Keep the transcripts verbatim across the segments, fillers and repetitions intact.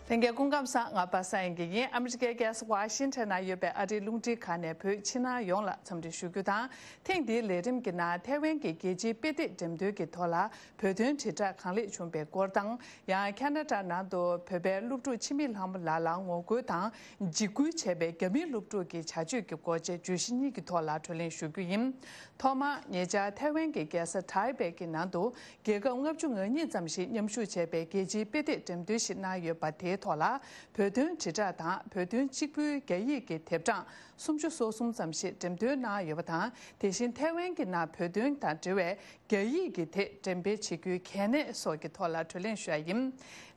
ལྷན་རྒྱས་སྐུ་ཁམས་བཟང་། ང་པ་སངས་དབྱངས་སྐྱིད་ཡིན། ཨ་མི་རི་ཀའི་རྒྱལ་ས་ཝ་ཤིང་ཊོན་ན་ཡོད་པའི་ཨ་རིའི་རླུང་འཕྲིན་ཁང་ནས་བོད་ཕྱི་ནང་ཡོངས་ལ་འཚམས་འདྲི་ཞུ་རྒྱུ་དང་། ཐེངས་འདིའི་ལས་རིམ་གྱི་ནང་ཐའེ་ཝན་གྱི་རྒྱལ་སྤྱིའི་དཔེ་དེབ་འགྲེམས་སྟོན་གྱི་ཐོག་ལ་བོད་དོན་དྲིལ་བསྒྲགས་གང་ལེགས་བྱུང་པའི་སྐོར་དང་། ཡང་ཁ་ན་ཌ་ནང་དུ་བོད་པའི་སློབ་ཕྲུག་འཆི་མེད་ལྷ་མོ་ལགས་ལ་ངོ་རྒོལ་དང་འཇིགས་སྐུལ་བྱས་པའི་རྒྱ་མིའི་སློབ་ཕྲུག་གི་བྱ་སྤྱོད་ཀྱི་སྐོར་བཅས་བརྗོད་གཞི་གཉིས་ཀྱི་ཐོག་ལ་གྲོས་གླེང་ཞུ་རྒྱུ་ཡིན། ཐོག་མར་ཉེ་ཆར་ཐའེ་ཝན་གྱི་རྒྱལ་ས་ཐའེ་པེ་གྱི་ནང་དུ་རྒྱལ་ཁབ་ལྔ་བཅུ་ང་གཉིས་ཙམ་ཞིག་མཉམ་ཞུགས་བྱས་པའི་རྒྱལ་སྤྱིའི་དཔེ་དེབ་འགྲེམས་སྟོན་ཞིག་གནང་ཡོད་པ་དེའི་ཐོག་ལ། བོད་དོན་དྲིལ་བསྒྲགས་དང་བོད་དོན་གཅིག་པུའི་རྒྱ་ཡིག་གི་དེབ་གྲངས་སུམ་ཅུ་སོ་གསུམ་ཙམ་ཞིག་འགྲེམས་སྟོན་གནང་ཡོད་པ་དང་། དེ་བཞིན་ཐའེ་ཝན་གྱི་ནང་བོད་དོན་དང་འབྲེལ་བའི་རྒྱ་ཡིག་གི་དེབ་འགྲེམས་སྤེལ་བྱེད་རྒྱུའི་གལ་གནད་སོགས་ཀྱི་ཐོག་ལ་གྲོས་གླེང་ཞུ་ཡ་ཡིན།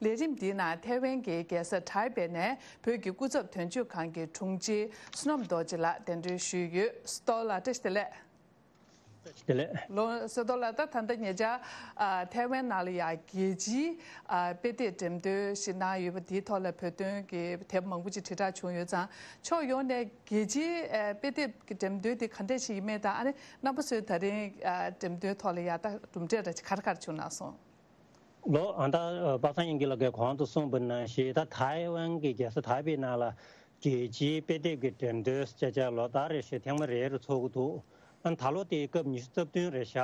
ལས་རིམ་འདིའི་ནང་ཐའེ་ཝན་གྱི་རྒྱལ་ས་ཐའེ་པེ་ནས་བོད་ཀྱི་སྐུ་ཚབ་དོན་གཅོད་ཁང་གི་དྲུང་ཆེ་བསོད་ནམས་རྡོ་རྗེ་ལགས་གདན་འདྲེན་ཞུས་ཡོད། སྟོ་ལགས་བཀྲ་ཤིས་བདེ་ལེགས། བདེ་ལེགས། ལོ་སོ་ཏོ་ལགས། ད་ད་ལྟ་ཉེ་ཆར་ཨ་ཐའེ་ཝན་ནང་ལ་ཡང་རྒྱལ་སྤྱིའི་ཨ་དཔེ་དེབ་འགྲེམས་སྟོན་ཞིག་གནང་ཡོད་པ་དེའི་ཐོག་ལ་བོད་དོན་གྱི་དེབ་མང་པོ་ཅིག་དྲིལ་བསྒྲགས་བྱུང་ཡོད་ཙང་། ཕྱོགས་ཡོངས་ནས་རྒྱལ་སྤྱིའི་ཨ་དཔེ་དེབ་ཀྱི་འགྲེམས་སྟོན་དེ་ག་འདྲས་ཞིག་ཡིན་མིན་དང་། ཨ་ནི་རྣམ་པ་ཚོས་ད་རིང་ཨ་འགྲེམས་སྟོན་ཐོག་ལ་ཡང་ད་གྲུབ་འབྲས་འདྲ་ཅིག་ག་རེ་ག་རེ་བྱུང་གནང་སོང་། ལོ། ཨ་ད་པ་སངས་དབྱངས་སྐྱིད་ལགས་ཀྱིས་གོང་དུ་གསུངས་པ་ནང་བཞིན། ད་ཐའེ་ཝན་གྱི་རྒྱལ་ས་ཐའེ་པེ་ནང་ལ་རྒྱལ་སྤྱིའི་དཔེ་དེབ་ཀྱི་འགྲེམས་སྟོན་ཅེས་བྱ་ལོ་ལྟར་རེ་བཞིན་ཐེངས་མ་རེ་རེ་འཚོགས་ཀྱི་འདུག་ཨ་ནི་ད་ལོ་དེའི་སྐབས་ཉི་ཤུ་རྩ་བདུན་རེད་ཤག་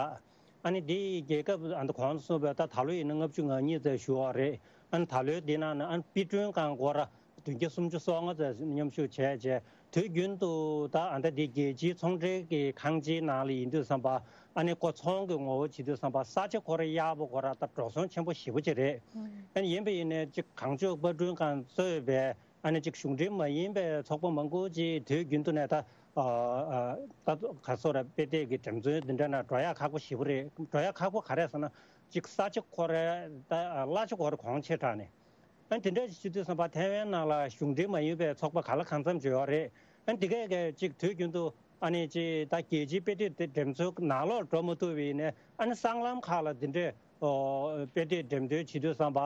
ཨ་ནི་འདི་ཡི་རྒྱལ་ཁབ་ཨ་ད་གོང་དུ་གསུངས་པའི་ད་ད་ལོ་ཡིན་ན་ལྔ་བཅུ་ང་གཉིས་ཙམ་བཞུགས་པ་རེད། ཨ་ནི་ད་ལོའི་འདི་ནང་ན་ཨ་ནི་དཔེ་སྐྲུན་ཁང་སྐོར་བདུན་བརྒྱ་སུམ་ཅུ་སོ་ལྔ་ཙམ་མཉམ་ཞུགས་བྱས་རྗེས། དུས་རྒྱུན་དུ་ད་ཨ་ད་འདི་རྒྱལ་སྤྱིའི་ཚོང་འབྲེལ་གྱི་ཁང་ཆེན་ནང་ལ་ཡིན་དུས་ཙམ་པ། ཨ་ནི་ཁོ་ཚོང་གི་ངོ་བོ་བྱེད་དུས་ཙམ་པ། ས་ཆ་ཁོ་ར་གཡར་པོ་ཁོ་ར་ད་འགྲོ་སོང་ཆེན་པོ་ཞེ་པོ་ཅིག་རེད། ཨ་ནི་ཡིན་པ་ཡིན་ནའི་ཅིག་གངས་ལྗོངས་པར་སྐྲུན་ཁང་གཙོས་པའི་ཨ་ནི་ཅིག་གཞུང་འབྲེལ་མ་ཡིན་པའི་ཚོགས་པ་མང་པོ་ཅིག་དུས་རྒྱུན་དུ་ནས་ད་ཨ་ཨ་ད་ག་སོ་ར་དཔེ་དེབ་ཀྱི་འགྲེམས་སྟོན་འདི་འདྲ་ན་འགྲོ་ཡག་ཁག་པོ་ཞེ་པོ་རེད། འགྲོ་ཡག་ཁག་པོ་ག་རེ་ཟེར་ན། ཅིག་ས་ཆ་ཁོ་ར་ད་གླ་ཆ་ཁོ་ར་གོང་ཆེ་དྲགས་ནས། ཨ་ནི་དེ་འདྲ་ཞིག་བྱེད་དུས་ཙམ་པ་ཐའེ་ཝན་ནང་ལ་གཞུང་འབྲེལ་མ་ཡིན་པའི་ཚོགས་པ་གང་ལ་གང་འཚམ་ཅིག་ཡོད་རེད། ཨ་ནི་དེ་གས་གས་ཅིག་དུས་རྒྱུན་དུ་ཨ་ནི་ཅིག་ད་རྒྱལ་སྤྱིའི་དཔེ་དེབ་དེ་འགྲེམས་ཚོགས་ནང་ལོགས་འགྲོ་མ་ཐུབ་པ་ཡིན་ནའི། ཨ་ནི་སྲང་ལམ་ཁག་ལ་འདི་འདྲའི་ཨོ་དཔེ་དེབ་འགྲེམས་སྟོན་བྱེད་དུས་ཙམ་པ།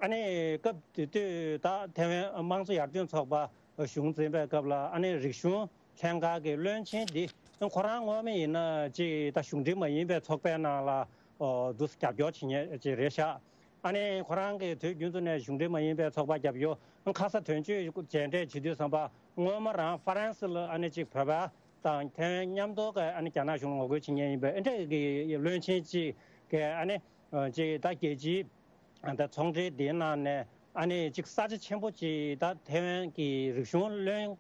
ཨ་ནི་སྐབས་དེ་དུས་ད་ཐའེ་ཝན་དམངས་གཙོ་ཡར་ཐོན་ཚོགས་པ་གཞུང་འཛིན་པའི་སྐབས་ལ། ཨ་ནི་རིག་གཞུང་ལྷན་ཁང་གི་བློན་ཆེན་འདི་ཁོ་རང་ངོ་མ་ཡིན་ན་ཅིག་ད་གཞུང་འབྲེལ་མ་ཡིན་པའི་ཚོགས་པའི་ནང་ལ་ཨོ་འདུག་རྒྱབ་སྐྱོར་བྱེད་མཁན་ཅིག་རེད་ཤག་ཨ་ནི་ཁོ་རང་གིས་དུས་རྒྱུན་དུ་ནས་གཞུང་འབྲེལ་མ་ཡིན་པའི་ཚོགས་པ་རྒྱབ་སྐྱོར། ཁ་ས་དོན་གཅོད་མཇལ་འཕྲད་བྱེད་དུས་ཙམ་པ། སྔོན་མ་རང་ཧྥ་རན་སི་ལ་ཨ་ནི་ཅིག་བོད་པ་དང་ཐའེ་ཝན་མཉམ་དུ་གི་ཨ་ནི་རྒྱ་ནག་གཞུང་ལ་ངོ་རྒོལ་བྱེད་མཁན་ཡིན་པའི་ཨ་འདྲ་གི་བློན་ཆེན་ཅིག་གིས་ཨ་ནི་ཅིག་ད་རྒྱལ་སྤྱིའི་ད་ཚོང་འབྲེལ་འདིའི་ནང་ནས་ཨ་ནི་ཅིག་ས་ཆ་ཆེན་པོ་ཅིག་ད་ཐའེ་ཝན་གྱི་རིག་གཞུང་བློན།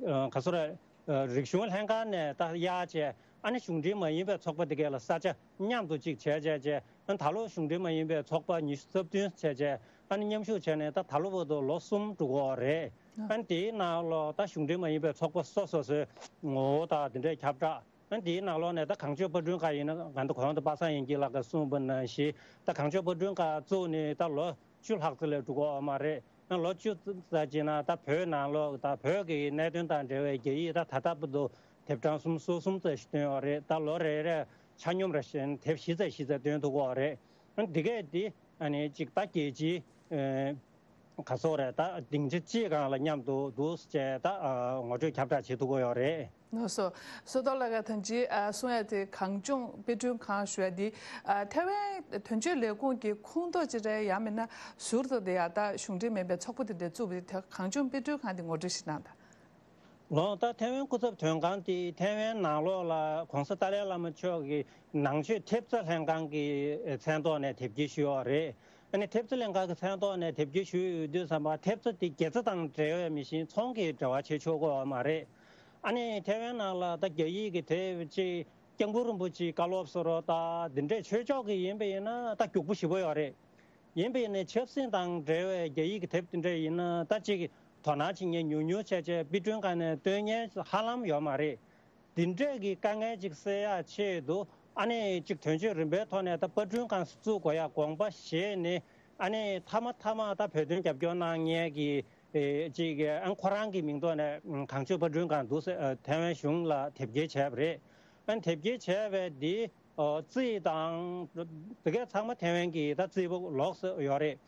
ཨ་ག་སོ་ར། ཨ་རིག་གཞུང་ལྷན་ཁང་ནས་ད་གཡར་བྱས། ཨ་ནི་གཞུང་འབྲེལ་མ་ཡིན་པའི་ཚོགས་པ་དེ་གས་ལ་ས་ཆ་མཉམ་དུ་གཅིག་བྱས་བྱས་བྱས། ཨ་ནི་ད་ལོ་གཞུང་འབྲེལ་མ་ཡིན་པའི་ཚོགས་པ་ཉི་ཤུ་རྩ་བདུན་བྱས་བྱས། ཨ་ནི་མཉམ་ཞུགས་བྱས་ནས་ད་ད་ལོ་བར་དུ་ལོ་གསུམ་འགྲོ་གི་ཡོད་རེད། ཨ་ནི་དེའི་ནང་ལོགས་ད་གཞུང་འབྲེལ་མ་ཡིན་པའི་ཚོགས་པ་སོ་སོ་སོའི་ངོ་བོ་དང་དེ་འདྲའི་ཁྱབ་བསྒྲགས། ཨ་ནི་དེའི་ནང་ལོགས་ནས་ད་གངས་ལྗོངས་པར་སྐྲུན་ཁང་ཡིན་ན། ག་འདི་གོང་དུ་པ་སངས་དབྱངས་སྐྱིད་ལགས་ཀྱིས་གསུངས་པ་ནང་བཞིན། ད་གངས་ལྗོངས་པར་སྐྲུན་ཁང་བཙུགས་ནས་ད་ལོ་བཅུ་ལྷག་ཙམ་ལས་འགྲོ་གི་ཡོད་མ་རེད། ལོ་བཅུ་ཙམ་ཅིག་ནང་ད་བོད་ནང་ལོགས་ད་བོད་ཀྱི་གནད་དོན་དང་འབྲེལ་བའི་རྒྱ་ཡིག་ད་ད་ལྟ་བར་དུ་དེབ་གྲངས་སུམ་ཅུ་སོ་གསུམ་ཙམ་ཞིག་བཏོན་ཡོད་རེད། ད་ལོ་རེ་རེར་ཆ་སྙོམས་རེ་བཞིན་དེབ་བཞི་ཙམ་བཞི་ཙམ་བཏོན་ཐུབ་ཀྱི་ཡོད་རེད། འདི་གས་འདི་ཨ་ནི་ཅིག་ད་རྒྱལ་སྤྱིའི་ག་སོག་རེད། ད་སྡིངས་ཆ་གཅིག་སྒང་ལ་མཉམ་དུ་འདུག་ཅེས་ད་ངོ་སྤྲོད་ཁྱབ་བསྒྲགས་བྱེད་ཐུབ་ཀྱི་ཡོད་རེད། ལགས་སོ། སོ་ཏོ་ལགས་ཀྱིས་ད་ཅི་ཨ་གསུང་ཡ་དེ་གངས་ལྗོངས་དཔེ་སྐྲུན་ཁང་ཞུ་ཡ་དེ་ཨ་ཐའེ་ཝན་དོན་གཅོད་ལས་ཁུངས་ཀྱི་ཁོངས་གཏོགས་ཅིག་རེད། ཡང་མིན་ན་ཟུར་དུ་དེ་ཡ་ད་གཞུང་འབྲེལ་མིན་པའི་ཚོགས་པ་དེ་འདྲ་བཙུགས་པ་དེ། གངས་ལྗོངས་དཔེ་སྐྲུན་ཁང་དེ་ངོ་སྤྲོད་ཞིག་གནང་དང་། ལགས། ད་ཐའེ་ཝན་སྐུ་ཚབ་དོན་ཁང་དེ་ཐའེ་ཝན་ནང་ལོགས་ལ་༸གོང་ས་ཏཱ་ལའི་བླ་མ་མཆོག་གི་ནང་ཆོས་ཐེབས་རྩ་ལྷན་ཁང་གི་མཚན་ཐོག་ནས་དེབ་སྐྱེལ་ཞུས་ཡོད་རེད། ཨ་ནི་ཐེབས་རྩ་ལྷན་ཁང་གི་མཚན་ཐོག་ནས་དེབ་སྐྱེལ་ཞུས་ཡོད་དུས་ཙམ་པ། ཐེབས་རྩ་དེ་དགེ་རྩ་དང་འབྲེལ་བའི་མི་ཤིང་ཚོང་གི་འབྲེལ་བ་བྱེད་ཆོག་གི་ཡོད་མ་རེད། ཨ་ནི་ཐའེ་ཝན་ནང་ལ་ད་རྒྱ་ཡིག་གི་དེབ་ཅིག་སྐྱབས་མགོན་རིན་པོ་ཆེའི་བཀའ་སློབ་སོགས་རོ། ད་འདི་འདྲའི་ཆོས་ཕྱོགས་ཀྱི་ཡིན་པ་ཡིན་ན་ད་རྒྱུགས་པོ་ཞེ་པོ་ཡོད་རེད། ཡིན་པ་ཡིན་ནའི་ཆབ་སྲིད་དང་འབྲེལ་བའི་རྒྱ་ཡིག་གི་དེབ་དེ་འདྲ་ཡིན་ན། ད་ཅིག་དོ་སྣང་བྱེད་མཁན་ཉུང་ཉུང་བྱས་བྱས་དཔེ་སྐྲུན་ཁང་ནས་བཏོན་མཁན་ཧ་ལམ་ཡོད་མ་རེད། འདི་འདྲས་ཀྱི་དཀའ་ངལ་ཅིག་སེལ་ཡག་ཆེད་དུ། ཨ་ནི་ཅིག་དོན་གཅོད་རིམ་པའི་ཐོག་ནས་ད་པར་སྐྲུན་ཁང་བཙུགས་དགོས་ཡག་དགོངས་པ་བཞེས་ནས། ཨ་ནི་མཐའ་མ་མཐའ་མ་ད་བོད་དོན་རྒྱབ་སྐྱོར་གནང་མཁན་གྱི་ཨེ་ཅིག་ཨ་ཁོ་རང་གི་མིང་ཐོག་ནས་གངས་ལྗོངས་པར་སྐྲུན་ཁང་འདུག་ཟེར། ཨ་ཐའེ་ཝན་གཞུང་ལ་དེབ་སྐྱེལ་བྱས་པ་རེད། ཨ་ནི་དེབ་སྐྱེལ་བྱས་པའི་འདི་ཨོ་རྩིས་དང་དེ་གས་ཚང་མ་ཐའེ་ཝན་གྱི་ད་རྩིས་པ་ལོགས་སུ་ཡོད་རེད།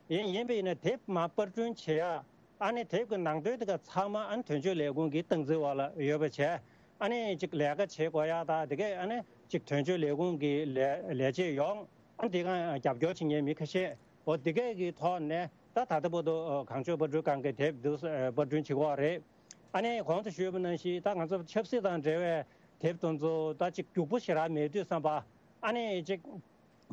ཡིན་ཡིན་པ་ཡིན་ན་དེབ་མར་པར་སྐྲུན་བྱེད་ཡག་ཨ་ནི་དེབ་ཀྱི་ནང་དོན་དེ་ག་ཚང་མ་ཨ་ནི་དོན་གཅོད་ལས་ཁུངས་ཀྱི་སྟངས་འཛིན་འོག་ལ་ཡོད་པ་བྱས། ཨ་ནི་ཅིག་ལས་ཀ་བྱེད་དགོས་ཡག་དང་དེ་གས་ཨ་ནི་ཅིག་དོན་གཅོད་ལས་ཁུངས་ཀྱི་ལས་ལས་བྱེད་ཡོངས། ཨ་ནི་དེ་ག་རྒྱབ་སྐྱོར་བྱེད་མཁན་མི་ཁ་ཤས་ འོ་དེ་གས་ཀྱི་ཐོག་ནས་ད་ད་ལྟ་བར་དུ་ཨ་གངས་ལྗོངས་པར་སྐྲུན་ཁང་གི་དེབ་འདི་ཨ་པར་སྐྲུན་བྱེད་ཀྱི་ཡོད་རེད། ཨ་ནི་གོང་དུ་ཞུས་པ་ནང་བཞིན་ད་ང་ཚོ་ཆབ་སྲིད་དང་འབྲེལ་བའི་དེབ་དེ་ཚོ་ད་ཅིག་རྒྱུགས་པོ་ཞེ་དྲག་མེད་དུས་ཙམ་པ། ཨ་ནི་ཅིག་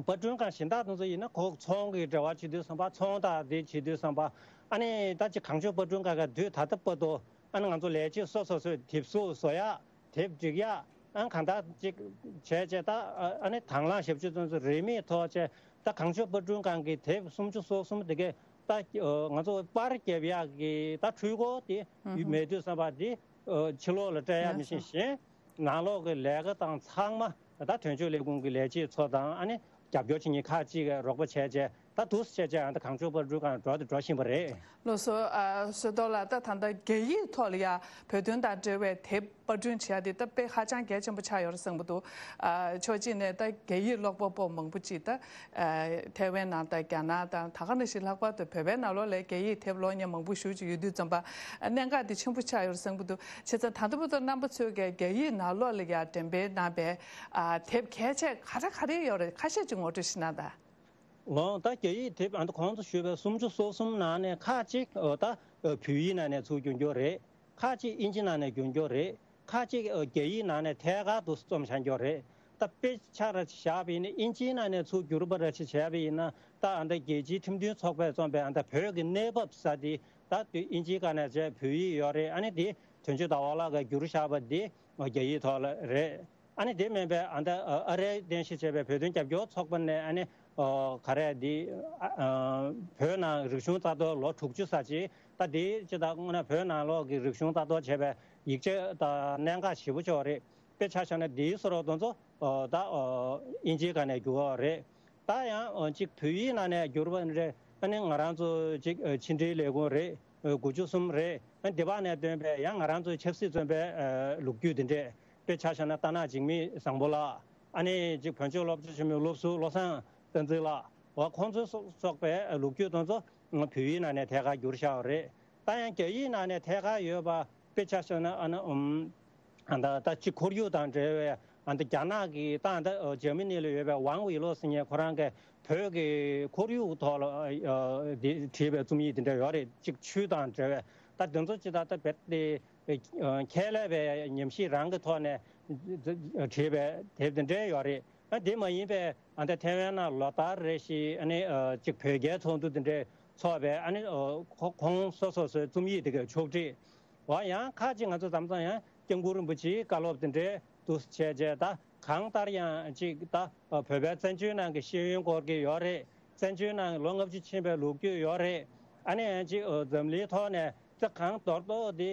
པར་སྐྲུན་ཁང་གཞན་དག་དེ་ཚོ་ཡིན་ན་ཁོ་ཚོང་གི་འབྲེལ་བ་བྱེད་དུས་ཙམ་པ། ཚོང་དང་དེ་བྱེད་དུས་ཙམ་པ། ཨ་ནི་ད་ཅིག་གངས་ལྗོངས་པར་སྐྲུན་ཁང་གི་དུས་ད་ལྟ་བར་དུ་ཨ་ནི་ང་ཚོ་ལས་བྱེད་སོ་སོ་སོའི་དེབ་གཟུགས་བཟོ་ཡག་དེབ་སྒྲིག་ཡག་ཨ་གང་ལྟར་ཅིག་བྱས་བྱས་ད་ཨ་ནི་དང་བླངས་ཞབས་ཞུ་དེ་ཚོ་རིན་མེད་ཐོག་བྱས། ད་གངས་ལྗོངས་པར་སྐྲུན་ཁང་གི་དེབ་སུམ་ཅུ་སོ་གསུམ་དེ་གས་ད་ང་ཚོ་པར་རྒྱབ་ཡག་གི་ད་འཕྲུལ་འཁོར་དེ་མེད་དུས་ཙམ་པ་དེ་ཕྱི་ལོགས་ལ་སྤྲད་ཡག་མི་ཤེས་གཞན་ནང་ལོགས་ཀྱི་ལས་ཀ་དང་ཚང་མ་ད་དོན་གཅོད་ལས་ཁུངས་ཀྱི་ལས་བྱེད་ཚོ་དང་ཨ་ནི་རྒྱབ་སྐྱོར་བྱེད་མཁན་ཁག་ཅིག་གིས་རོགས་པ་བྱས་བྱས། ད་འདུག་སེ་བྱས་བྱས་ཨ་ད་གངས་ལྗོངས་པར་སྐྲུན་ཁང་འགྲོ་དང་འགྲོ་བཞིན་པ་རེད། ལགས་སོ། ཨ་བསོད་རྡོར་ལགས། ད་ད་ལྟ་རྒྱ་ཡིག་ཐོག་ལ་ཡ་བོད་དོན་དང་འབྲེལ་བའི་དེབ་པར་སྐྲུན་བྱེད་ཡ་དེ་ད་དཔེ་ཧ་ཅང་གལ་ཆེན་པོ་ཆགས་ཡོད་རེད་བསམ་གྱི་འདུག་ཨ་ཕྱོགས་གཅིག་ནས་ད་རྒྱ་ཡིག་ཀློག་པ་པོ་མང་པོ་ཅིག་ད་ཨ་ཐའེ་ཝན་ནང་དང་རྒྱ་ནག་དང་ད་ག་ནང་བཞིན་ལྷག་པར་དུ་བོད་པའི་ནང་ལོགས་ལ་རྒྱ་ཡིག་དེབ་ཀློག་མཁན་མང་པོ་ཞེ་ཅིག་ཡོད་དུས་ཙམ་པ་གནད་འགག་དེ་ཆེན་པོ་ཆགས་ཡོད་རེད་བསམ་གྱི་འདུག་བྱས་ཙང་ད་ལྟ་བར་དུ་རྣམ་པ་ཚོས་ཀྱིས་རྒྱ་ཡིག་ནང་ལོགས་ལ་ཡ་འགྲེམས་སྤེལ་གནང་པའི་ཨ་དེབ་གལ་ཆེ་ག་རེ་ག་རེ་ཡོད་རེད། ཁ་ཤས་ཅིག་ངོ་སྤྲོད་ཞིག་གནང་དང་། འོ་ད་རྒྱ་ཡིག་དེབ་ཨ་ད་གོང་དུ་ཞུས་པའི་སུམ་ཅུ་སོ་གསུམ་ནང་ནས་ཁག་ཅིག་འོ་ད་བོད་ཡིག་ནང་ནས་ཚུར་བསྒྱུར་རྒྱུ་རེད། ཁག་ཅིག་དབྱིན་ཇི་ནང་ནས་བསྒྱུར་རྒྱུ་རེད། ཁག་ཅིག་རྒྱ་ཡིག་ནང་ནས་ཐད་ཀར་དུ་རྩོམ་བཞག་རྒྱུ་རེད། ད་དཔེ་ཆ་ར་ཅིག་བཞག་པ་ཡིན་ན་དབྱིན་ཇིའི་ནང་ནས་ཚུར་བསྒྱུར་བ་ར་ཅིག་བྱས་པ་ཡིན་ན་ད་ཨ་ད་རྒྱལ་སྤྱིའི་ཁྲིམས་མཐུན་ཚོགས་པས་རྩོམ་པའི་ཨ་ད་བོད་ཀྱི་གནས་བབ་ཟེར་དེ་ད་དེ་དབྱིན་ཇིའི་སྒང་ནས་བྱས་བོད་ཡིག་ཡོད་རེད། ཨ་ནི་དེ་དོན་གཅོད་ཟླ་བ་ལགས་ཀྱིས་བསྒྱུར་བཞག་པ་དེ་རྒྱ་ཡིག་ཐོག་ལ་རེད། ཨ་ནི་དེ་མིན་པའི་ཨ་ད་ཨ་རིའི་རྟེན་གཞི་བྱས་པའི་བོད་དོན་རྒྱབ་སྐྱོར་ཚོགས་པ་ནས་ཨ་ནི་ཨ་ག་རེ་འདི་ཨ་ཨ་བོད་ནང་རིག་གཞུང་རྩ་གཏོར་ལོ་དྲུག་ཅུ་ཟེར་ཅིག་ད་དེ་ཅི་ད་དངོས་གནས་བོད་ནང་ལོགས་ཀྱི་རིག་གཞུང་རྩ་གཏོར་བྱས་པའི་ཡིག་ཆ་དང་གནད་འགག་ཞེ་པོ་ཅིག་ཡོད་རེད། དཔེ་ཆ་བཞག་ན་དེའི་བཟོ་འདྲ་དེ་ཚོ་ཨ་ད་ཨ་དབྱིན་ཇིའི་སྒང་ནས་བསྒྱུར་བ་རེད། ད་ཡང་ཨ་ཅིག་བོད་ཡིག་ནང་ནས་བསྒྱུར་བ་རེད། ཨ་ནི་ང་རང་ཚོ་ཅིག་ཨ་ཕྱི་འབྲེལ་ལས་ཁུངས་རེད། ཨ་དགུ་བཅུ་གསུམ་རེད། ཨ་དེ་བར་ནས་ཐོན་པའི་ཡང་ང་རང་ཚོའི་ཆབ་སྲིད་བཙོན་པའི་ཨ་ལོ་རྒྱུས་དེ་འདྲས། དཔེ་ཆ་བཞག་ན་རྟ་ནག་འཇིགས་མེད་བཟང་པོ་ལགས། ཨ་ནི་ཅིག་བོད་ལྗོངས་སློབ་གྲྭ་ཆེན་མོའི་སློབ་ཟུར་བློ་བཟང་བསྟན་འཛིན་ལགས། འོ་ཁོང་ཚོ་སོགས་པའི་ལོ་རྒྱུས་དེ་ཚོ་བོད་ཡིག་ནང་ནས་ཐད་ཀར་བསྒྱུར་བཞག་པ་རེད། ད་ཡང་རྒྱ་ཡིག་ནང་ནས་ཐད་ཀར་ཡོད་པ་དཔེ་ཆ་བཞག་ན་ཨ་ནི་ཨུམ་ཨ་ད་ད་ཅིག་ཁོར་ཡུག་དང་འབྲེལ་བའི་ཨ་ད་རྒྱ་ནག་གི་ད་ད་འཇར་མ་ནི་ལ་ཡོད་པའི་ཝང་ཝེ་ལོ་ཟེར་མཁན་ཁོ་རང་གིས་བོད་ཀྱི་ཁོར་ཡུག་ཐོག་ལ་ཨ་དེ་བྲིས་པའི་རྩོམ་ཡིག་དེ་འདྲ་ཡོད་རེད། ཅིག་ཆོས་དང་འབྲེལ་བའི་ད་དེ་ཚོ་ཅི་ད་ད་རྦད་དེ། ཁྱད་ལས་པའི་ཉམས་ཞིབ་རང་གི་ཐོག་ནས་བྲིས་པའི་དེབ་དེ་འདྲའི་ཡོད་རེད། ཨ་དེ་མ་ཡིན་པའི་ཨ་ད་ཐའེ་ཝན་ནང་ལོ་ལྟར་རེ་བཞིན་ཨ་ནི་ཅིག་བོད་རྒྱའི་ཚོགས་འདུ་དེ་འདྲའི་ཚོགས་པའི་ཨ་ནི་ཁོ་ཁོང་སོ་སོ་སོའི་རྩོམ་ཡིག་དེ་གའི་ཕྱོགས་སྒྲིག་འོ་ཡང་ཁ་ཅིག་ང་ཚོ་དེང་སང་ཡང་སྐྱབས་མགོན་རིན་པོ་ཆེའི་བཀའ་སློབ་དེ་འདྲའི་འདུག་སེ་བྱས་བྱས་ད་གང་ལྟར་ཡང་ཅིག་ད་བོད་པའི་བཙན་བྱོལ་ནང་གི་ཤེས་ཡོན་སྐོར་གྱི་ཡོད་རེད། བཙན་བྱོལ་ནང་ལོ་ལྔ་བཅུ་ཕྱིན་པའི་ལོ་རྒྱུས་ཡོད་རེད། ཨ་ནི་ཡང་ཅིག་འཛམ་གླིང་ཐོག་ནས་ད་གང་མདོར་མདོར་དེ་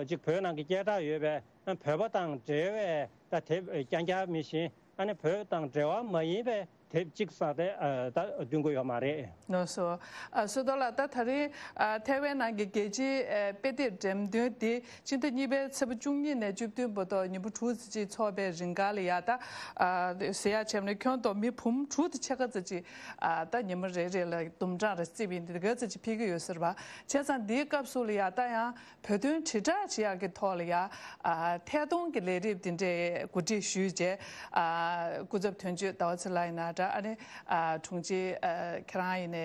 ཅིག་བོད་ནང་གི་སྐད་གྲགས་ཡོད་པའི་བོད་པ་དང་འབྲེལ་བའི་ད་དེབ་རྐྱང་རྐྱང་མིན་ཞིང་ཨ་ནི་བོད་དང་འབྲེལ་བ་མ་ཡིན་པའི་དེབ་གཅིག་ཙམ་དེ་ད་འདོན་གྱི་ཡོད་མ་རེད། ལགས་སོ། ཨ་བསོད་རྡོར་ལགས། ད་ད་རེས་ཨ་ཐའེ་ཝན་ནང་གི་རྒྱལ་སྤྱིའི་ཨ་དཔེ་དེབ་འགྲེམས་སྟོན་འདི་སྤྱི་ཟླ་གཉིས་པའི་ཚེས་པ་བཅུ་གཉིས་ནས་བཅུ་བདུན་བར་དུ་ཉིན་མོ་དྲུག་ཙམ་ཅིག་འཚོགས་པའི་རིང་ག་ལ་ཡ་ད་ཨ་ཟེར་ཡ་བྱས་ན་ཁྱོན་བསྡོམས་མི་འབུམ་དྲུག་དང་ཕྱེད་ཀ་ཙམ་ཅིག་ཨ་ད་ཉིན་མོ་རེ་རེ་ལ་ལྡུམ་ར་རེ་རྩིས་པ་ཡིན་དེ་ག་ཙམ་ཅིག་ཕེབས་ཀྱི་ཡོད་ཟེར་བ། བྱས་ཙང་འདིའི་སྐབས་སུ་ལ་ཡ་ད་ཡང་བོད་དོན་དྲིལ་བསྒྲགས་བྱེད་ཡག་གི་ཐོག་ལ་ཡ་ཨ་ཐད་གཏོང་གི་ལས་རིམ་འདི་འདྲའི་གོ་སྒྲིག་ཞུས་རྗེས་ཨ་སྐུ་ཚབ་དོན་གཅོད་ཟླ་བ་ཚེ་ལགས་ཡིན་ན་འདྲ། ཨ་ནི་ཨ་དྲུང་ཆེ་ཨ་ཁྱེད་རང་ཡིན་ནའི་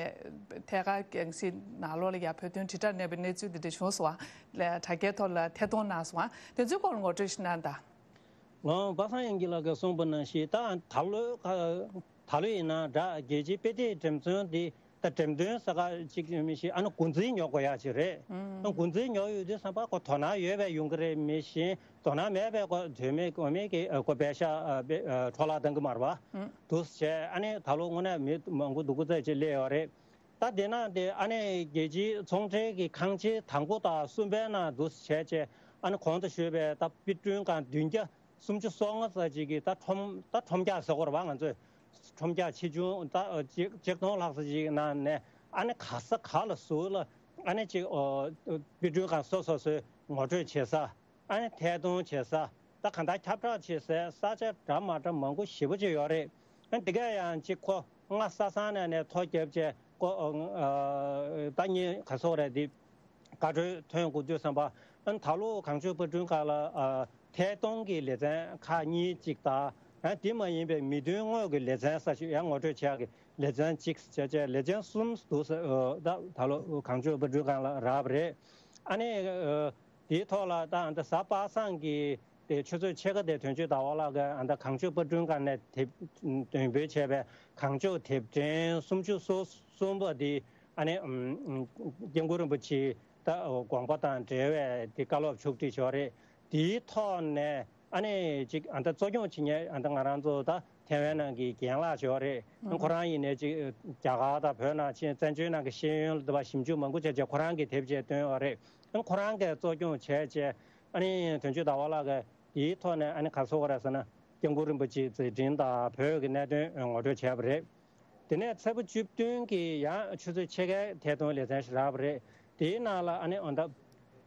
ཐད་ཀར་རྒྱང་སྲིང་ནང་ལོགས་ལ་ཡ་བོད་དོན་དྲིལ་བསྒྲགས་གནས་པའི་གནས་ཚུལ་འདི་འདྲ་བྱུང་སོང་བ། ལས་དྲ་རྒྱའི་ཐོག་ལ་ཐད་གཏོང་གནང་སོང་བ། དེ་ཚོའི་སྐོར་ལ་ངོ་སྤྲོད་ཞིག་གནང་དང་། ལགས་པ་སངས་དབྱངས་སྐྱིད་ལགས་ཀྱིས་གསུངས་པ་ནང་བཞིན་ད་ད་ལོའི་ཁ་ད་ལོ་ཡིན་ན་འདྲ་རྒྱལ་སྤྱིའི་དཔེ་དེབ་འགྲེམས་སྟོན་འདི་ད་འགྲེམས་སྟོན་ཟེར་ག་ཅིག་མི་ཤེས། ཨ་ནི་འགོ་འཛིན་ཉོ་དགོས་ཡག་ཅིག་རེད། ཨ་འགོ་འཛིན་ཉོ་ཡོད་དུས་ཙམ་པ་ཁོ་དོ་སྣང་ཡོད་པའི་ཡོང་གི་རེད་མི་ཤེས། དོ་སྣང་མེད་པའི་ཁོ་དོན་མེད་དགོས་མེད་ཀྱི་ཁོ་པེ་ཤག་འཕྲོ་བརླག་བཏང་གི་མ་རེད་པ། འདུག་སེ་བྱས་ཨ་ནི་ད་ལོ་དངོས་གནས་མི་མང་པོ་སྡུག་པོ་ཙམ་ཅིག་སླེབས་ཡོད་རེད། ད་དེ་ན་དེ་ཨ་ནི་རྒྱལ་སྤྱིའི་ཚོང་འབྲེལ་གྱི་ཁང་ཆེན་དང་པོ་དང་གསུམ་པའི་ནང་འདུག་སེ་བྱས་བྱས་ཨ་ནི་གོང་དུ་ཞུས་པའི་ད་དཔེ་སྐྲུན་ཁང་བདུན་བརྒྱ་སུམ་ཅུ་སོ་ལྔ་ཙམ་ཅིག་གིས་ད་ཁྲོམ་ད་ཁྲོམ་རྒྱག་ཟེར་དགོས་རེད་པ། ང་ཚོས་ཁྲོམ་རྒྱག་ཆེ་ཆུང་ད་ཆིག་ཆིག་སྟོང་ལྷག་ཙམ་ཅིག་ནང་ནས་ཨ་ནི་ག་ས་ག་ལ་ཟུར་ལ་ཨ་ནི་ཅིག་དཔེ་སྐྲུན་ཁང་སོ་སོ་སོའི་ངོ་སྤྲོད་བྱེད་ས། ཨ་ནི་ཐད་གཏོང་བྱེད་ས། ད་གང་ལྟར་ཁྱབ་བསྒྲགས་བྱེད་སའི་ས་ཆ་འདྲ་མ་འདྲ་མང་པོ་ཞེ་པོ་ཅིག་ཡོད་རེད། ཨ་ནི་དེ་གས་ཡང་ཅིག་ཁོ་སྔ་ས་ས་ནས་ནས་ཐོ་བརྒྱབ་བྱས་ཁོ་ཨ་ད་ངས་ག་སོག་རེད་འདི་བཀའ་འཁྲོལ་ཐོན་དགོས་དུས་ཙམ་པ། ཨ་ནི་ད་ལོ་གངས་ལྗོངས་པར་སྐྲུན་ཁང་ལ་ཨ་ཐད་གཏོང་གི་ལེ་ཚན་ཁག་གཉིས་ཅིག་དང་ ཡང་དེ་མ་ཡིན་པའི་མི་དོན་དངོས་ཀྱི་ལེ་ཚན་ས་ཞིག་ཡང་ངོ་སྤྲོད་བྱེད་ཡག་གི་ལེ་ཚན་གཅིག་བྱས་བྱས་ལེ་ཚན་གསུམ་འདུག་ཟེར། ད་ད་ལོ་གངས་ལྗོངས་དཔར་སྐྲུན་ཁང་ལ་རག་པ་རེད། ཨ་ནི། དེའི་ཐོག་ལ་ད་ཨ་ད་གཟའ་པ་སངས་ཀྱི་དེ་ཆུ་ཚོད་ཕྱེད་ཀ་དེ་དོན་གཅོད་ཟླ་བ་ལགས་ཀྱིས་ཨ་ད་གངས་ལྗོངས་དཔར་སྐྲུན་ཁང་ནས་དེབ་འདོན་སྤེལ་བྱས་པའི་གངས་ལྗོངས་དེབ་ཕྲེང་སུམ་ཅུ་སོ་གསུམ་པ་དེ་ཨ་ནི་སྐྱབས་མགོན་རིན་པོ་ཆེའི་ད་དགོངས་པ་དང་འབྲེལ་བའི་དེ་བཀའ་སློབ་ཕྱོགས་སྒྲིག་བྱས་པ་རེད། དེའི་ཐོག་ནས་ཨ་ནི་ཅིག་ཨ་ད་གཙོ་སྐྱོང་བྱེད་མཁན་ཨ་ད་ང་རང་ཚོ་ད་ཐེ་ཝན་ནང་གི་རྒན་ལགས་ཞིག་ཡོད་རེད། ཨ་ཁོ་རང་ཡིན་ནའི་ཅིག་རྒྱ་གར་དང་བོད་ནང་ཕྱིན་བཙན་བྱོལ་ནང་གི་ཤེས་ཡོན་ལ་དེ་བ་ཞིབ་འཇུག་མང་པོ་བྱས་བྱས་ཁོ་རང་གིས་དེབ་ཅིག་བཏོན་ཡོད་རེད། ཨ་ཁོ་རང་གིས་གཙོ་སྐྱོང་བྱས་བྱས་ཨ་ནི་དོན་གཅོད་ཟླ་བ་ལགས་ཀྱིས་དེའི་ཐོག་ནས་ཨ་ནི་ག་རེ་ཟེར་དགོས་རེད་ཟེར་ན་སྐྱབས་མགོན་རིན་པོ་ཆེའི་མཛད་འཕྲིན་དང་བོད་ཀྱི་གནད་དོན་ངོ་སྤྲོད་བྱས་པ་རེད། དེ་ནས་ཚེས་པ་བཅུ་བདུན་གྱི་ཡང་ཆུ་ཚོད་ཕྱེད་ཀའི་ཐད་གཏོང་ལེ་ཚན་ཞིག་རག་པ་རེད། དེའི་ནང་ལ་ཨ་ནི་ཨ་ད་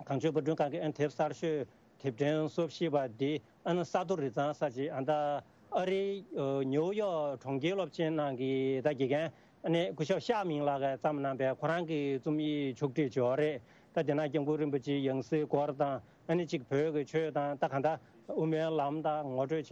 གངས་ལྗོངས་དཔར་སྐྲུན་ཁང་གི་ཨ་ནི་དེབ་གསར་ཤོས་དེབ་ཕྲེང་སོ་བཞི་པ་འདི་ཨ་ནི་ས་རྡོ་རི་གཙང་ས་ཅིག་ཨ་ད་ཨ་རིའི་ཨ་ནིའུ་ཡོག་གྲོང་ཁྱེར་སློབ་ཆེན་ནང་གི་ད་དགེ་རྒན་ཨ་ནི་སྐུ་ཞབས་ཤཱ་མིང་ལགས་ཀྱིས་བརྩམས་གནང་པའི་ཁོ་རང་གི་རྩོམ་ཡིག་ཕྱོགས་སྒྲིག་བྱས་པ་རེད། ད་དེ་ན་སྐྱབས་མགོན་རིན་པོ་ཆེའི་ཡང་སྲིད་སྐོར་དང་ཨ་ནི་གཅིག་བོད་ཀྱི་ཆོས་དང་ད་གང་ལྟར་དབུ་མའི་ལམ་དང་ངོ་སྤྲོད་བྱས་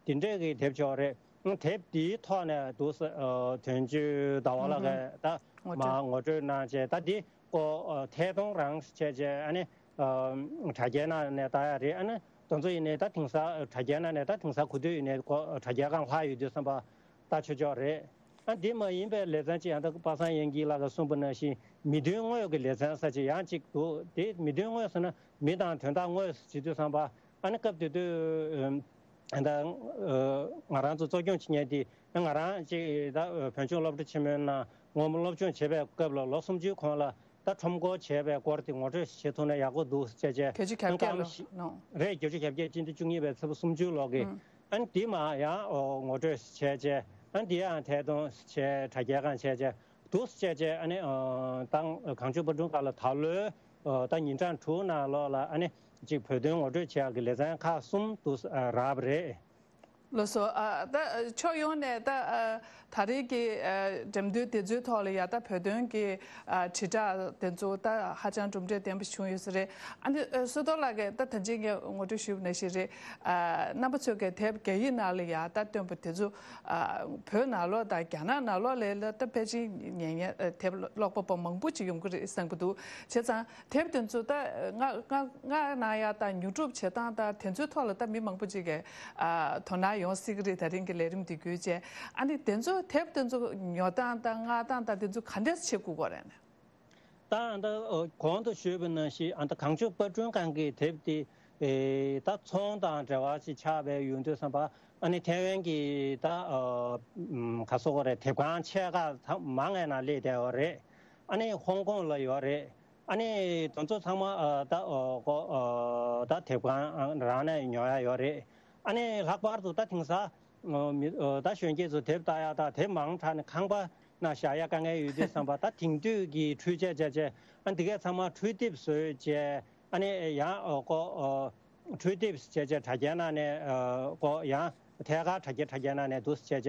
པའི་དེ་འདྲས་ཀྱི་དེབ་ཅིག་རེད། དེབ་འདིའི་ཐོག་ནས་འདུག་ཟེར། ཨ་དོན་གཅོད་ཟླ་བ་ལགས་ཀྱིས་ད་ངོ་སྤྲོད་མར་ངོ་སྤྲོད་གནང་བྱས་ད་འདི་ཀོ་ཨ་ཐད་གཏོང་རང་བྱས་བྱས་ཨ་ནི་ཨ་དྲ་རྒྱའི་ནང་ནས་ལྟ་ཡ་རེད། ཨ་ནི་དེ་ཚོ་ཡིན་ནའི་ད་དེང་སང་དྲ་རྒྱའི་ནང་ནས་ད་དེང་སང་གོ་དུས་ཡིན་ནའི་ཀོ་དྲ་རྒྱའི་སྒང་ལྷག་ཡོད་དུས་ཙམ་པ་ལྟ་ཆོག་ཆོག་རེད། ཨ་འདི་མ་ཡིན་པའི་ལེ་ཚན་གཅིག་ཡང་ད་པ་སངས་དབྱངས་སྐྱིད་ལགས་ཀྱིས་གསུངས་པ་ནང་བཞིན་མི་དོན་དངོས་ཀྱི་ལེ་ཚན་ས་ཅིག་ཡང་གཅིག་འདུག་དེ་མི་དོན་དངོས་ཟེར་ན་མི་དང་དོན་དག་དངོས་ཟེར་དུས་ཙམ་པ་ཨ་ནི་སྐབས་དེ་དུས་ཨ་ད་ང་རང་ཚོ་གཙོ་སྐྱོང་བྱེད་མཁན་དེ་ང་རང་གཅིག་ད་བོད་ལྗོངས་སློབ་གྲྭ་ཆེན་མོའི་ནང་སྔོན་མ་སློབ་སྦྱོང་བྱེད་པའི་སྐབས་ལ་ལོ་སུམ་ཅུའི་གོང་ལ་ད་ཁྲོམ་སྐོར་བྱས་པའི་སྐོར་དེ་ངོ་སྤྲོད་བྱེད་ཐུབ་ན་ཡག་པོ་འདུག་ཟེར་བྱས་བྱས་བརྒྱད་ཅུ་གྱ་བརྒྱད་ལོ་ནང་རེད། བརྒྱད་ཅུ་གྱ་བརྒྱད་སྤྱི་ཟླ་བཅུ་གཉིས་པའི་ཚེས་པ་སུམ་ཅུ་ལོ་གི་ཨ་ནི་དེ་མ་ཡང་ངོ་སྤྲོད་བྱས་བྱས་ཨ་ནི་དེ་ཡང་ཐད་གཏོང་བྱས་དྲ་རྒྱའི་སྒང་བྱས་བྱས་འདུག་ཟེར་བྱས་བྱས་ཨ་ནི་ད་གངས་ལྗོངས་དཔར་སྐྲུན་ཁང་ལ་ད་ལོའི་ད་ཉིན་གྲངས་དྲུག་ནང་ལོགས་ལ་ཨ་ནི་གཅིག་བོད་དོན་ངོ་སྤྲོད་བྱེད་ཡག་གི་ལེ་ཚན་ཁག་གསུམ་འདུག་རག་པ་རེད། ལགས་སོ། ཨ་ད་ཕྱོགས་ཡོངས་ནས་ད་ཨ་ད་རེས་ཀྱི་ཨ་འགྲེམས་སྟོན་དེ་ཚོའི་ཐོག་ལ་ཡ་ད་བོད་དོན་གྱི་ཨ་དྲིལ་བསྒྲགས་དེ་ཚོ་ད་ཧ་ཅང་གྲུབ་འབྲས་ལྡན་པ་བྱུང་ཡོད་ས་རེད། ཨ་ནི་ཨ་བསོད་རྡོར་ལགས་ཀྱིས་ད་ད་ཅི་ངས་ངོ་སྤྲོད་ཞུས་པ་ནང་བཞིན་རེད། ཨ་རྣམ་པ་ཚོས་ཀྱི་དེབ་རྒྱ་ཡིག་ནང་ལ་ཡ་ད་བཏོན་པ་དེ་ཚོ་ཨ་བོད་ནང་ལོགས་དང་རྒྱ་ནག་ནང་ལོགས་ལ་ལ་ད་ཕལ་ཆེར་ཉན་ཉན་ཨ་དེབ་ཀློག་པ་པོ་མང་པོ་ཅིག་ཡོང་གི་རེད་བསམ་གྱི་འདུག་བྱས་ཙང་། དེབ་དེ་ཚོ་ད་ང་ང་ང་ནང་ཡ་ད་ཉོ་སྒྲུབ་བྱེད་སྟངས་ད་དེ་ཚོའི་ཐོག་ལ་ད་མི་མང་པོ་ཅིག་གིས་ཨ་དོ་སྣང་ཡོང་སྲིད་ཀྱི་རེད། ད་རིང་གི་ལས་རིམ་འདི་བརྒྱུད་བྱས་ཨ་ནི་དེ་ཚོ་དེབ་དེ་ཚོ་ཉོ་སྟངས་ད་མངགས་སྟངས་ད་དེ་ཚོ་ག་འདྲས་བྱེད་དགོས་ཀྱི་རེད་ན། ད་ཨ་ད་གོང་དུ་ཞུས་པ་ནང་བཞིན་ཨ་ད་གངས་ལྗོངས་དཔར་སྐྲུན་ཁང་གི་དེབ་དེ་ཨེ་ད་ཚོང་དང་འབྲེལ་བ་ཞིག་ཆགས་པའི་ཡོང་དུས་ཙམ་པ་ཨ་ནི་ཐེ་ཝན་གྱི་ད་ཨ་ག་སོ་གོ་རེད། དེབ་ཁང་ཆེ་ཁག་མང་ང་ནང་སླེབས་བསྡད་ཡོད་རེད། ཨ་ནི་ཧོང་ཀོང་ལ་ཡོད་རེད། ཨ་ནི་དེ་ཚོ་ཚང་མ་ཨ་ད་ཨོ་ཀོ་ཨ་ད་དེབ་ཁང་རང་ནས་ཉོ་ཡ་ཡོད་རེད། ཨ་ནི་ལྷག་པར་དུ་ད་དེང་སང་ཨོ་མི་ཨོ་ད་གཞོན་སྐྱེས་ཚོ་དེབ་ལྟ་ཡ་ད་དེབ་མང་དྲགས་ནས་ཁང་པ་ན་བཞག་ཡ་དཀའ་ངལ་ཡོད་དུས་ཙམ་པ་ད་དེང་དུས་ཀྱི་འཕྲུལ་ཆས་བྱས་བྱས་ཨ་འདི་གས་ཚང་མ་འཕྲུལ་དེབ་བཟོས་བྱས་ཨ་ནི་ཡང་ཨོ་ཀོ་ཨོ་འཕྲུལ་དེབ་བྱས་བྱས་དྲ་རྒྱའི་ནང་ནས་ཨོ་ཀོ་ཡང་ཐད་ཀར་དྲ་རྒྱ་དྲ་རྒྱའི་ནང་ནས་འདུག་བྱས་བྱས་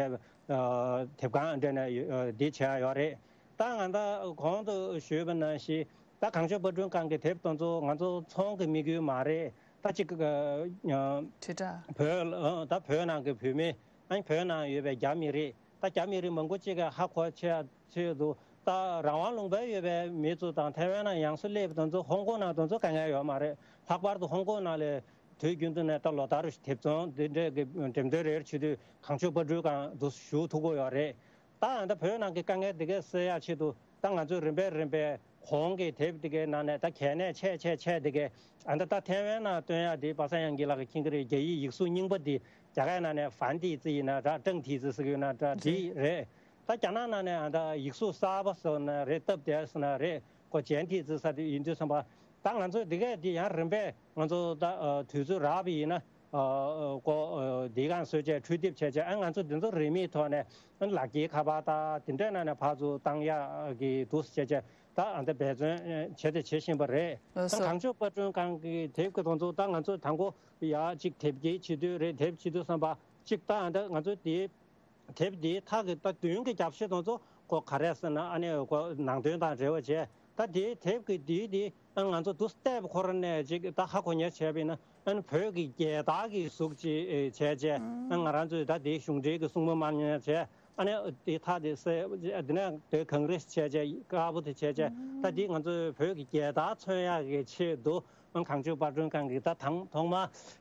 ཨོ་དེབ་ཁང་འདྲ་ནས་ཨོ་འདི་བྱས་ཡ་ཡོད་རེད། ད་ང་ད་གོང་དུ་ཞུས་པ་ནང་བཞིན་ད་གངས་ལྗོངས་དཔར་སྐྲུན་ཁང་གི་དེབ་དེ་ཚོ་ང་ཚོ་ཚོང་གི་དམིགས་ཡུལ་མ་རེད། ད་ཅིག་ཨ་དྲིལ་བསྒྲགས། བོད་ཨ་ད་བོད་ནང་གི་བོད་མི་ཨ་བོད་ནང་ཡོད་པའི་རྒྱ་མི་རིགས་ད་རྒྱ་མི་རིགས་མང་པོ་ཅིག་གིས་ཧ་གོ་ཆེ་ཆེད་དུ་ད་རང་དབང་ལུང་པའི་ཡོད་པའི་མི་ཚོ་དང་ཐེ་ཝན་ནང་ཡང་སུ་སླེབས་དེ་ཚོ་ཧོང་ཀོང་ནང་དེ་ཚོ་དཀའ་ངལ་ཡོད་མ་རེད། ལྷག་པར་དུ་ཧོང་ཀོང་ནང་ལས་དུས་རྒྱུན་དུ་ནས་ད་ལོ་ལྟར་དེབ་ཚོང་འདི་འདྲའི་གི་འགྲེམས་སྟོན་རེ་རེ་བྱེད་དུས་གངས་ལྗོངས་དཔར་སྐྲུན་ཁང་དུ་ཞུགས་ཐུབ་ཀྱི་ཡོད་རེད། ད་ཨ་ད་བོད་ནང་གི་དཀའ་ངལ་འདི་གས་སེལ་ཡ་ཆེད་དུ་ད་ང་ཚོས་རིམ་པས་རིམ་པས་གོང་གི་དེབ་འདི་གའི་ནང་ནས་ད་གལ་གནད་ཆེ་ཆེ་ཆེ་འདི་གའི་ཨ་ད་ད་ཐེ་ཝན་ནང་སྟོན་ཡ་འདི་པ་སངས་དབྱངས་སྐྱིད་ལགས་ཀྱིས་མཁྱེན་གྱི་རེད། རྒྱ་ཡིག་ཡིག་གཟུགས་རྙིང་པ་འདི་རྒྱ་སྐད་ནང་ནས་繁体字ཡིན་ན་འདྲ། 正体字ཟེར་གྱི་ཡོད་ན་འདྲ། འདི་རེད། ད་རྒྱ་ནག་ནང་ནས་ཨ་ད་ཡིག་གཟུགས་གསར་པ་ཟེར་ན་རེད། སྟབས་བདེ་ཟེར་ན་རེད། ཁོ་简体字ས་དེ་ཡིན་དུས་ཙམ་པ་ད་ང་ཚོས་འདི་གས་འདི་ཡང་རིམ་པས་ང་ཚོ་ད་ཨ་དུས་ཚོད་རག་པ་ཡིན་ན། ཨ་ཨ་ཀོ་ཨ་འདི་གང་བཟོས་བྱས་འཕྲུལ་དེབ་བྱས་བྱས་ཨ་ང་ཚོ་འདི་ཚོ་རིན་མེད་ཐོག་ནས་ཨ་ལག་འཁྱེར་ཁ་པར་དང་དེ་འདྲའི་ནང་ནས་ཕར་ཚུར་བཏང་ཡག་གི་འདུག་སེ་བྱས་བྱས་ད་ཨ་འདི་འབད་བརྩོན་བྱས་ཏེ་བྱེད་བཞིན་པ་རེད། ལགས་ཨ་སོ། གངས་ལྗོངས་དཔར་སྐྲུན་ཁང་གི་དེབ་ཀྱི་དོན་ཚོ་ད་ང་ཚོ་དང་པོ་ཡག་ཅིག་དེབ་སྐྱེལ་བྱེད་དུས་རེད། དེབ་བྱེད་དུས་ཙམ་པ་ཅིག་ད་ཨ་འདི་ང་ཚོ་དེ་དེབ་འདིའི་ཐག་གི་ད་མདུན་གྱི་རྒྱབ་ཤོད་དེ་ཚོ་ཁོ་ག་རེ་ཟེར་ན་ཨ་ནི་ཁོ་ནང་དོན་དང་འབྲེལ་བ་བྱས། ད་དེའི་དེབ་ཀྱི་འདིའི་འདི་ ཨ་ང་ཚོ་དུས་བལྟས་པ་ཁོ་རང་ནས་ཅིག་ད་ཧ་གོ་ཉེར་བྱས་པ་ཡིན་ན། ཨ་ནི་བོད་ཀྱི་རྒྱལ་དར་གྱི་གཟུགས་ཅིག་བྱས་བྱས། ཨ་ང་རང་ཚོས་ད་དེའི་གཞུང་འབྲེལ་གྱི་གསུང་འབུམ་མར་ཉར་བྱས། ཨ་ནི་དེ་ཐག་དེ་སེ་དེ་ནས་དེ་གང་རེ་བྱས་བྱས། དཀར་པོ་དེ་བྱས་བྱས། ད་དེ་ང་ཚོས་བོད་ཀྱི་རྒྱལ་དར་མཚོན་ཡག་གི་ཆེད་དུ། ཨ་གངས་ལྗོངས་དཔར་སྐྲུན་ཁང་གིས་ད་དང་ཐོག་མ་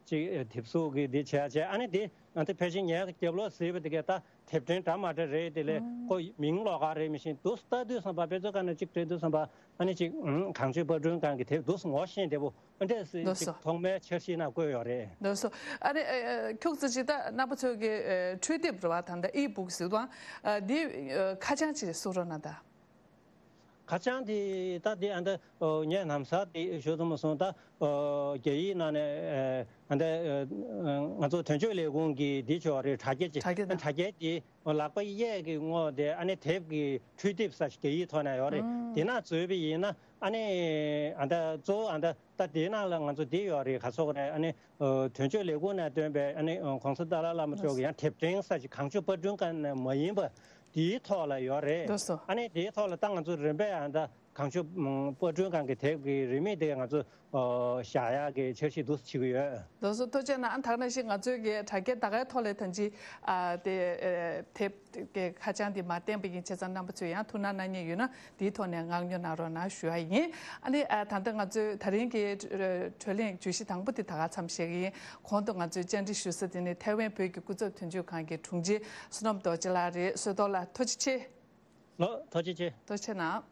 ཅིག་དེབ་གཟུགས་ཀྱི་དེ་བྱས་བྱས། ཨ་ནི་དེ་ང་ཚོ་ཕལ་ཆེར་ངའི་རྒྱབ་ལོགས་གཟིགས་པ་དེ་གས་ད་དེབ་ཕྲེང་འདྲ་མ་འདྲ་རེད། དེ་ལས་ཁོ་མིང་ལོགས་ཀ་རེད། མི་ཤེས། དུས་ལྟ་དུས་ཙམ་པ་དཔེ་མཛོད་ཁང་ནང་གཅིག་སྤྲད་དུས་ཙམ་པ། ཨ་ནི་ཅིག་ཨུམ་གངས་ལྗོངས་དཔར་སྐྲུན་ཁང་གི་དེབ་འདུག་ངོ་ཤེས་བདེ་པོ། ཨ་འདྲས་ལགས་སོ། ཅིག་ཐོག་མའི་འཆར་གཞི་ནང་བཀོད་ཡོད་རེད། ལགས་སོ། ཨ་ནི་ཨ་ཨ་ཁྱུག་ཙམ་ཅིག་ད་རྣམ་པ་ཚོ་གི་ཨ་འཕྲུལ་དེབ་རེད་བ། ད་ལྟ་ཨི་བུག་ཟེར་དང་། ཨ་འདི་ཨ་ཁ་བྱང་ཅིག་གསུང་རོགས་གནང་ད། ཁ་བྱང་དེ་ད་དེ་ཨ་འདི་ངས་ལམ་སང་དེ་ཞུ་ཐུབ་མ་སོང་། ད་རྒྱ་ཡིག་ནང་ནས་ཨ་འདི་ང་ཚོ་དོན་གཅོད་ལས་ཁུངས་ཀྱི་དེ་ཅིག་ཡོད་རེད། དྲ་རྒྱ་ཅིག་དྲ་རྒྱ་དང་། དྲ་རྒྱ་དེ་ལག་པ་གཡས་ཀྱི་ངོས་དེ་ཨ་ནི་དེབ་ཀྱི་འཕྲུལ་དེབ་ས་ཞིག་རྒྱ་ཡིག་ཐོག་ནས་ཡོད་རེད། ཨང་། དེ་ནང་འཛུལ་བ་ཡིན་ན། ཨ་ནི་ཨ་འདི་གཙོ་བོ་ཨ་འདི་ད་དེའི་ནང་ལ་ང་ཚོ་དེ་ཡོད་རེད། ག་ཚོད་རེད། ཨ་ནི་ཨ་དོན་གཅོད་ལས་ཁུངས་ནས་བཏོན་པའི་ཨ་ནི་ཨ་གོང་ས་ཏཱ་ལའི་བླ་མ་མཆོག་གི་ཡང་དེབ་ཕྲེང་ས་ཞིག་གངས་ལྗོངས་དཔར་སྐྲུན་ཁང་ནས་མ་ཡིན་པ་དེའི་ཐོག་ལ་ཡོད་རེད། ལགས་སོ། ཨ་ནི་དེའི་ཐོག་ལ་ད་ང་ཚོ་རིམ་པས་ཨ་འདི་གངས་ལྗོངས་ཨ་དཔར་སྐྲུན་ཁང་གི་དེབ་ཀྱི་རིན་མེད་དེ་ང་ཚོ་ཨ་བཞག་ཡག་གི་འཆར་གཞི་འདུག་བྱེད་ཀྱི་ཡོད། ལགས་སོ། ཐུགས་རྗེ་གནང་། ད་ག་ནང་བཞིན་ང་ཚོའི་གི་དྲ་རྒྱའི་ད་གའི་ཐོག་ལ་ད་ཅི་ཨ་དེ་ཨ་དེབ་ཀྱི་ཁ་བྱང་འདི་མར་བསྟན་པ་ཡིན། བྱས་ཙང་རྣམ་པ་ཚོས་ཡང་ཐུགས་སྣང་གནང་མཁན་ཡོད་ན་དེའི་ཐོག་ནས་མངགས་ཉོ་གནང་རོགས་གནང་ཞུ་ཡ་ཡིན། ཨ་ནི་ཨ་ད་ལྟ་ང་ཚོའི་ད་རིང་གི་ཨ་གྲོས་གླེང་བརྗོད་གཞི་དང་པོ་དེ་ད་ག་མཚམས་བཞག་གི་ཡིན། གོང་དུ་ང་ཚོས་བཅར་འདྲི་ཞུ་ས་དེ་ནི་ཐའེ་ཝན་བོད་ཀྱི་སྐུ་ཚབ་དོན་གཅོད་ཁང་གི་དྲུང་ཆེ་བསོད་ནམས་རྡོ་རྗེ་ལགས་རེད། བསོད་རྡོར་ལགས་ཐུགས་རྗེ་ཆེ། ལགས་ཐུགས་རྗེ་ཆེ། ཐུགས་རྗེ་གནང་།